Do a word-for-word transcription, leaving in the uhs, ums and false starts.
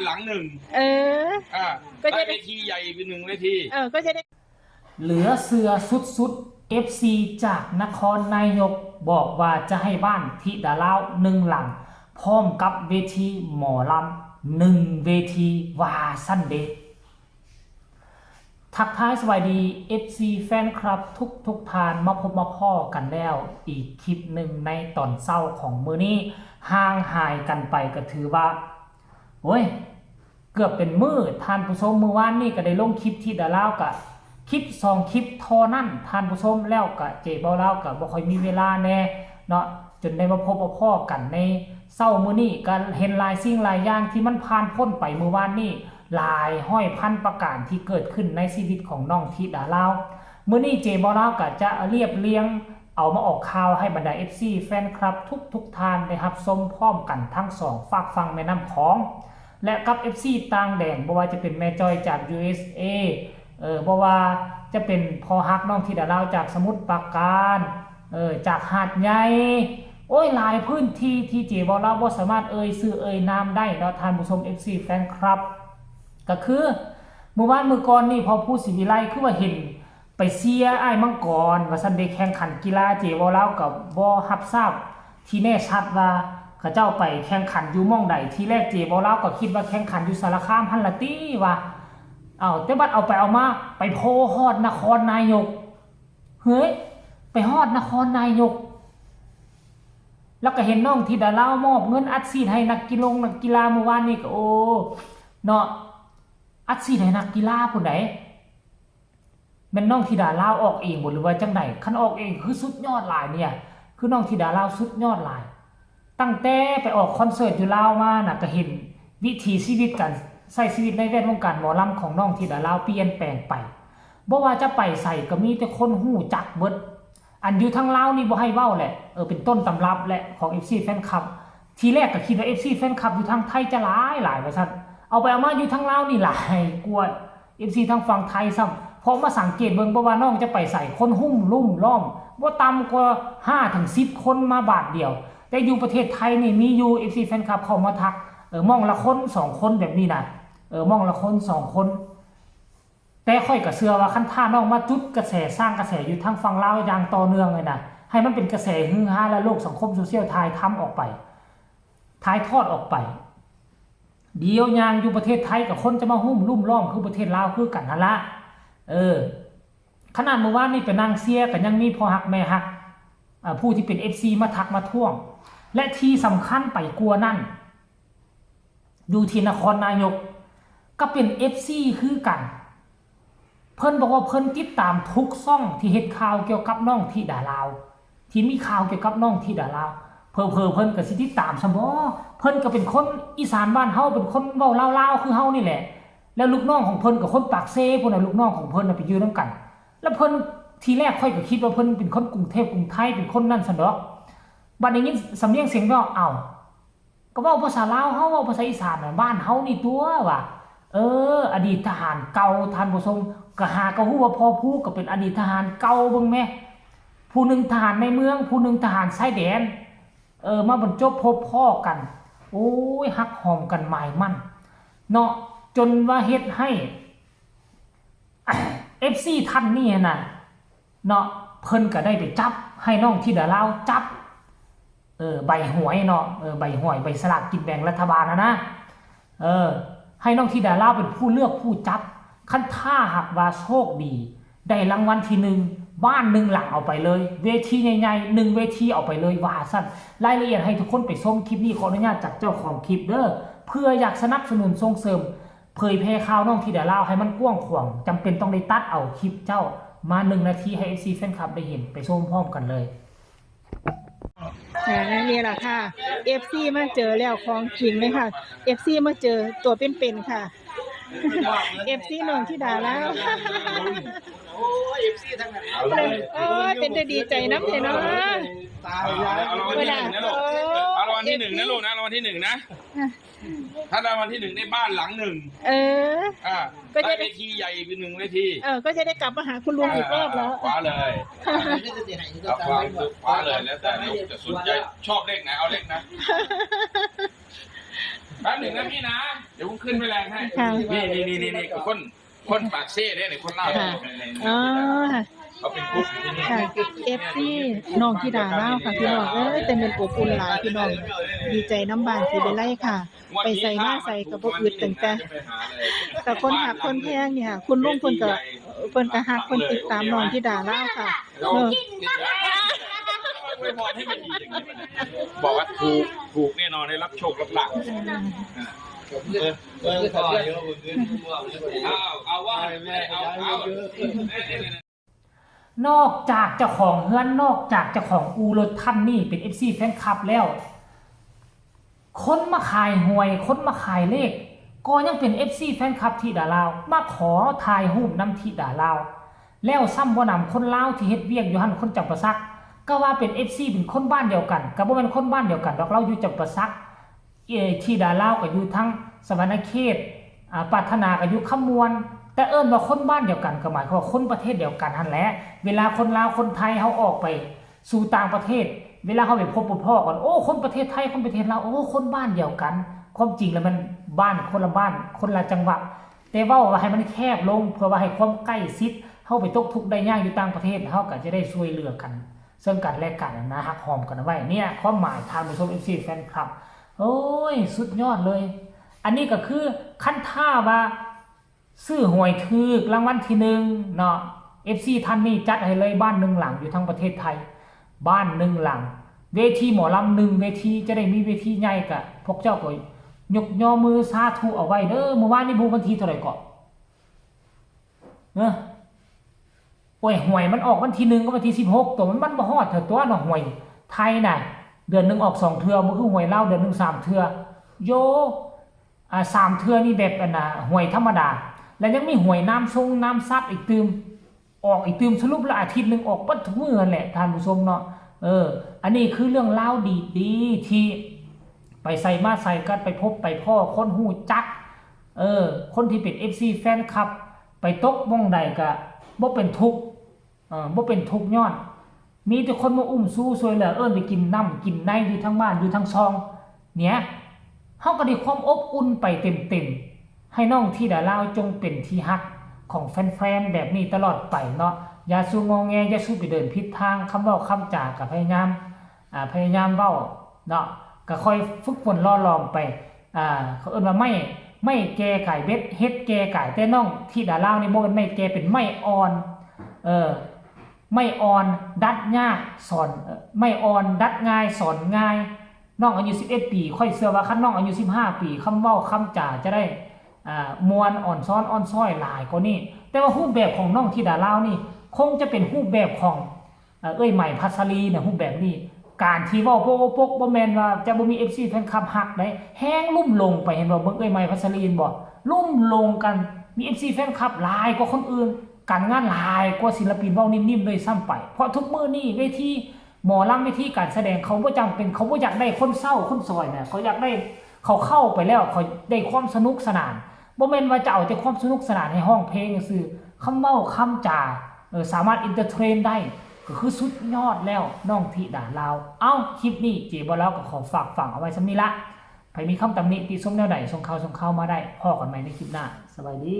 หลังหนึ่ง เออ อ่า ก็จะได้ ได้เวทีใหญ่อีกหนึ่งเวที เออ ก็จะได้ เหลือเชื่อสุดๆ เอฟซี จากนครนายกบอกว่าจะให้บ้านธิดาลาวหนึ่งหลัง พร้อมกับเวทีหมอลำหนึ่งเวที ว่าซั่นเด้ ทักทายสวัสดี เอฟซี แฟนคลับทุกทุกๆท่าน มาพบมาพ้อกันแล้วอีกคลิปหนึ่งในตอนเช้าของมื้อนี้ ห่างหายกันไปก็ถือว่า โอ้ย เกือบเป็นมื้อ ท่านผู้ชม มื้อวานนี้ก็ได้ลงคลิปธิดาลาวกะ คลิปสองคลิปเท่านั้น ท่านผู้ชม แล้วกะเจเบาลาวกะบ่ค่อยมีเวลาแน่เนาะ จนได้มาพบมาพ้อกันในเช้ามื้อนี้ ก็เห็นหลายสิ่งหลายอย่างที่มันผ่านพ้นไปมื้อวานนี้ หลายร้อยพันประการที่เกิดขึ้นในชีวิตของน้องธิดาลาว มื้อนี้เจเบาลาวกะจะเรียบเรียงเอามาออกข่าวให้บรรดา เอฟซี แฟนคลับทุกๆท่านได้รับชมพร้อมกันทั้งสองฟากฝั่งแม่น้ำของ และกับ เอฟซี ต่างแดน บ่ว่าจะเป็นแม่จอยจาก ยู เอส เอ เออ บ่ว่าจะเป็นพ่อฮักน้องธิดาลาวจากสมุทรปราการ เออ จากหาดใหญ่ โอ้ย หลายพื้นที่ที่เจเบาลาวบ่สามารถเอ่ยชื่อเอ่ยนามได้เนาะ ท่านผู้ชม เอฟซี แฟนคลับ ก็คือมื้อวานมื้อก่อนนี่ พ่อภูศรีวิไลคือว่าเห็นไปเชียร์อ้ายมังกร ว่าซั่นเด้ แข่งขันกีฬา เจเบาลาวก็บ่รับทราบที่แน่ชัดว่าเขาเจ้าไปแข่งขันอยู่หม่องใด ทีแรกเจเบาลาวก็คิดว่าแข่งขันอยู่สารคามหั่นล่ะติว่า เอ้า แต่บัดเอาไปเอามา ไปโผล่ฮอดนครนายก เฮ้ย ไปฮอดนครนายก แล้วก็เห็นน้องธิดาลาวมอบเงินอัดฉีดให้นักกีฬงนักกีฬามื้อวานนี้ก็ โอ้ เนาะ อัดฉีดให้นักกีฬาผู้ใด แม่นน้องธิดาลาวออกเองบ่ หรือว่าจั่งใด คันออกเองคือสุดยอดหลายเนี่ย คือน้องธิดาลาวสุดยอดหลาย ตั้งแต่ไปออกคอนเสิร์ตอยู่ลาวมาน่ะ ก็เห็นวิถีชีวิตการใช้ชีวิตในแวดวงการหมอลำของน้องธิดาลาวเปลี่ยนแปลงไป บ่ว่าจะไปไสก็มีแต่คนฮู้จักเบิด อันอยู่ทางลาวนี่บ่ให้เว้าแหละ เออ เป็นต้นตำรับแหละของ เอฟซี แฟนคลับ ทีแรกก็คิดว่า เอฟซี แฟนคลับอยู่ทางไทยจะหลายหลายว่าซั่น เอาไปเอามาอยู่ทางลาวนี่หลายกว่า เอฟซี ทางฝั่งไทยซ้ำ เพราะมาสังเกตเบิ่ง บ่ว่าน้องจะไปไส คนหุ้มลุ่มล้อม บ่ต่ำกว่าห้าถึงสิบคนมาบาดเดียว แต่อยู่ประเทศไทยนี่มีอยู่ เอฟซี แฟนคลับเข้ามาทัก เออ หม่องละคนสองคนแบบนี้นะ เออ หม่องละคนสองคน แต่ข้อยก็เชื่อว่าคันถ้าน้องมาจุดกระแส สร้างกระแสอยู่ทางฝั่งลาวอย่างต่อเนื่องเลยนะ ให้มันเป็นกระแสฮือฮาและโลกสังคมโซเชียลถ่ายทำออกไป ถ่ายทอดออกไป เดี๋ยวย่างอยู่ประเทศไทยก็คนจะมาหุ้มลุ่มล้อมคือประเทศลาวคือกันหั่นละ เออ ขนาดมื้อวานนี้ไปนั่งเชียร์ก็ยังมีพ่อฮักแม่ฮัก อ่า ผู้ที่เป็น เอฟซี มาทักมาท้วง และที่สำคัญไปกว่านั้น อยู่ที่นครนายก ก็เป็น เอฟซี คือกัน เพิ่นบอกว่าเพิ่นติดตามทุกช่องที่เฮ็ดข่าวเกี่ยวกับน้องธิดาลาว ที่มีข่าวเกี่ยวกับน้องธิดาลาว เผลอๆ เพิ่นก็สิติดตามซ้ำบ่ เพิ่นก็เป็นคนอีสานบ้านเฮา เป็นคนเว้าลาวๆ คือเฮานี่แหละ แล้วลูกน้องของเพิ่นก็คนปากเซพุ้นน่ะ ลูกน้องของเพิ่นน่ะไปอยู่นำกัน แล้วเพิ่น ทีแรกข้อยก็คิดว่าเพิ่นเป็นคนกรุงเทพกรุงไทย เป็นคนนั่นซั้นดอก บัดได้ยินสำเนียงเสียงเว้า เอ้า ก็เว้าภาษาลาว เฮาเว้าภาษาอีสานน่ะ บ้านเฮานี่ตั่วว่า เออ อดีตทหารเก่า ท่านผู้ชม ก็หาก็ฮู้ว่าพ่อภูก็เป็นอดีตทหารเก่า เบิ่งแหม ผู้หนึ่งทหารในเมือง ผู้หนึ่งทหารชายแดน เออ มาบรรจบพบพ้อกัน โอ้ย ฮักหอมกันหมายมั่น เนาะ จนว่าเฮ็ดให้ เอฟซี ท่านนี้หั่นน่ะ เนาะ เพิ่นก็ได้ไปจับ ให้น้องธิดาลาวจับ เออ ใบหวยเนาะ เออ ใบหวย ใบสลากกินแบ่งรัฐบาลนะนะ เออ ให้น้องธิดาลาวเป็นผู้เลือกผู้จับ คันถ้าหากว่าโชคดี ได้รางวัลที่หนึ่ง บ้านหนึ่งหลังเอาไปเลย เวทีใหญ่ๆ หนึ่งเวทีเอาไปเลย ว่าซั่น รายละเอียดให้ทุกคนไปชมคลิปนี้ ขออนุญาตจากเจ้าของคลิปเด้อ เพื่ออยากสนับสนุนส่งเสริม เผยแพร่ข่าวน้องธิดาลาวให้มันกว้างขวาง จำเป็นต้องได้ตัดเอาคลิปเจ้ามาหนึ่งนาทีให้ เอฟซี แฟนคลับได้เห็น ไปชมพร้อมกันเลย อ่า นี่แหละค่ะ เอฟซี มาเจอแล้วของจริงเลยค่ะ เอฟซี มาเจอตัวเป็นๆค่ะ เอฟซี น้องธิดาลาว โอ้ย เป็นแต่ดีใจนำแท้เนาะ ตายแล้ว เอารางวัลที่หนึ่งนะลูก เอารางวัลที่หนึ่งนะลูกนะ รางวัลที่หนึ่งนะ ถ้าได้รางวัลที่หนึ่งได้บ้านหลังหนึ่ง เออ อ่า ก็จะได้ ได้เวทีใหญ่อีกหนึ่งเวที เออ ก็จะได้กลับมาหาคุณลุงอีกรอบแล้ว อ่า คว้าเลย เอาคว้า คว้าเลย แล้วแต่ลูกจะสนใจ ชอบเลขไหน เอาเลขนั้น แป๊บหนึ่งนะพี่นะ เดี๋ยวผมขึ้นไปแรงให้ ค่ะ นี่นี่นี่นี่นี่คนคนปากเซ่เนี่ยคนเล่า ค่ะ เนี่ยเนี่ย อ๋อ เขาเป็นกลุ่มอยู่ที่นี่ ค่ะ เอฟซี น้องธิดาลาวค่ะพี่น้องเอ้ย แต่แม่นอบอุ่นหลายพี่น้อง ดีใจนำบ้านศรีวิไลค่ะ ไปไสมาไสก็บ่อึดตั้งแต่ แต่คนฮักคนแพงเนี่ยค่ะ คุณลุงเพิ่นก็ เพิ่นก็ฮักเพิ่นติดตามน้องธิดาลาวค่ะ เออ บอกว่าถูก ถูกแน่นอน ได้รับโชครับลาภ เออ เออ เอา เอาว่า เอา เอา นอกจากเจ้าของเฮือน นอกจากเจ้าของอู่รถท่านนี่เป็น เอฟซี แฟนคลับแล้ว คนมาขายหวย คนมาขายเลข ก็ยังเป็น เอฟซี แฟนคลับธิดาลาว มาขอถ่ายรูปนำธิดาลาว แล้วซ้ำบ่หนำ คนลาวที่เฮ็ดเวียกอยู่หั่น คนจำปาสัก ก็ว่าเป็น เอฟซี เป็นคนบ้านเดียวกัน ก็บ่แม่นคนบ้านเดียวกันดอก ลาวอยู่จำปาสัก เอ่อ ธิดาลาวก็อยู่ทางสะหวันนะเขต อ่า ปรารถนาก็อยู่คำม่วน แต่เอิ้นว่าคนบ้านเดียวกันก็หมายความว่าคนประเทศเดียวกันหั่นแหละ เวลาคนลาวคนไทยเฮาออกไปสู่ต่างประเทศ เวลาเฮาไปพบไปพ้อกัน โอ้ คนประเทศไทย คนประเทศลาว โอ้ คนบ้านเดียวกัน ความจริงแล้วมันบ้านคนละบ้าน คนละจังหวัด แต่เว้าว่าให้มันแคบลง เพื่อว่าให้ความใกล้ชิด เฮาไปตกทุกข์ได้ยากอยู่ต่างประเทศ เฮาก็จะได้ช่วยเหลือกัน ซึ่งกันและกันนะ ฮักหอมกันเอาไว้ เนี่ย ความหมายท่านผู้ชม เอฟซี แฟนคลับ โอ้ย สุดยอดเลย อันนี้ก็คือคันถ้าว่าซื้อหวยถูกรางวัลที่หนึ่งเนาะ เอฟซี ท่านนี้จัดให้เลยบ้านหนึ่งหลังอยู่ทั้งประเทศไทย บ้านหนึ่งหลัง เวทีหมอลำหนึ่งเวที จะได้มีเวทีใหญ่กะ พวกเจ้าก็ยกย่อมือสาธุเอาไว้เด้อ เมื่อวานนี้บุญวันที่เท่าไหร่เกาะ เนอะ โอ้ย หวยมันออกวันที่หนึ่งกับวันที่สิบหก ตัวมัน มันบ่ฮอดเถอะตัวเนาะ หวยไทยน่ะ เดือนหนึ่งออกสองเทื่อ บ่คือหวยลาวเดือนหนึ่งสามเทื่อ โย อ่า สามเทื่อนี่แบบอันน่ะ หวยธรรมดา แล้วยังมีหวยน้ำซงน้ำซัดอีกตื่ม ออกอีกตื่ม สรุปแล้วอาทิตย์หนึ่งออกเบิดทุกมื้อนั่นแหละ ท่านผู้ชมเนาะ เออ อันนี้คือเรื่องราวดีๆ ที่ไปไสมาไสกัน ไปพบไปพ้อคนฮู้จัก เออ คนที่เป็น เอฟซี แฟนคลับ ไปตกหม่องใดก็บ่เป็นทุกข์ เออ บ่เป็นทุกข์ย้อน มีแต่คนมาอุ้มชูช่วยเหลือ เอิ้นไปกินน้ำกินในอยู่ทั้งบ้านอยู่ทั้งซอง เนี่ย เฮาก็ได้ความอบอุ่นไปเต็มๆ ให้น้องธิดาลาวจงเป็นที่ฮักของแฟนๆ แบบนี้ตลอดไปเนาะ อย่าสู่งอแง อย่าสู่ไปเดินผิดทาง คำเว้าคำจาก็พยายาม อ่า พยายามเว้าเนาะ ก็ค่อยฝึกฝนหล่อหลอมไป อ่า เขาเอิ้นว่าไม้ ไม้แก่ก๋ายเบ็ด เห็ดแก่ก๋าย แต่น้องธิดาลาวนี่บ่แม่นไม้แก่ เป็นไม้อ่อน เออ ไม้อ่อนดัดยากสอน เอ่อ ไม้อ่อนดัดง่ายสอนง่าย น้องอายุสิบเอ็ดปี ข้อยเชื่อว่าคันน้องอายุสิบห้าปี คำเว้าคำจาจะได้ อ่า ม่วนอ่อนซ้อนอ่อนซ้อยหลายกว่านี้ แต่ว่ารูปแบบของน้องธิดาลาวนี่ คงจะเป็นรูปแบบของ เอ่อ เอื้อยใหม่พัสลีเนี่ย รูปแบบนี้ การที่เว้าโป๊กโป๊กบ่แม่นว่าจะบ่มี เอฟซี แฟนคลับฮักได้ แฮงลุ่มหลงไป เห็นบ่ เบิ่งเอื้อยใหม่พัสลี เห็นบ่ ลุ่มหลงกัน มี เอฟซี แฟนคลับหลายกว่าคนอื่น การงานหลายกว่าศิลปินเว้านิ่มๆ ด้วยซ้ำไป เพราะทุกมื้อนี้เวทีหมอลำ เวทีการแสดง เขาบ่จำเป็น เขาบ่อยากได้คนเซาคนซอยนะ เขาอยากได้ เขาเข้าไปแล้ว เขาได้ความสนุกสนาน บ่แม่นว่าจะเอาแต่ความสนุกสนานให้ร้องเพลงซื่อ คำเว้าคำจา เออ สามารถเอนเตอร์เทนได้ ก็คือสุดยอดแล้ว น้องธิดาลาว เอ้า คลิปนี้เจบ่าวลาวก็ขอฝากฝังเอาไว้ส่ำนี้ละ ไผมีคำตำหนิติชมแนวใด ส่งข่าวส่งข่าวมาได้ พ้อกันใหม่ในคลิปหน้า สบายดี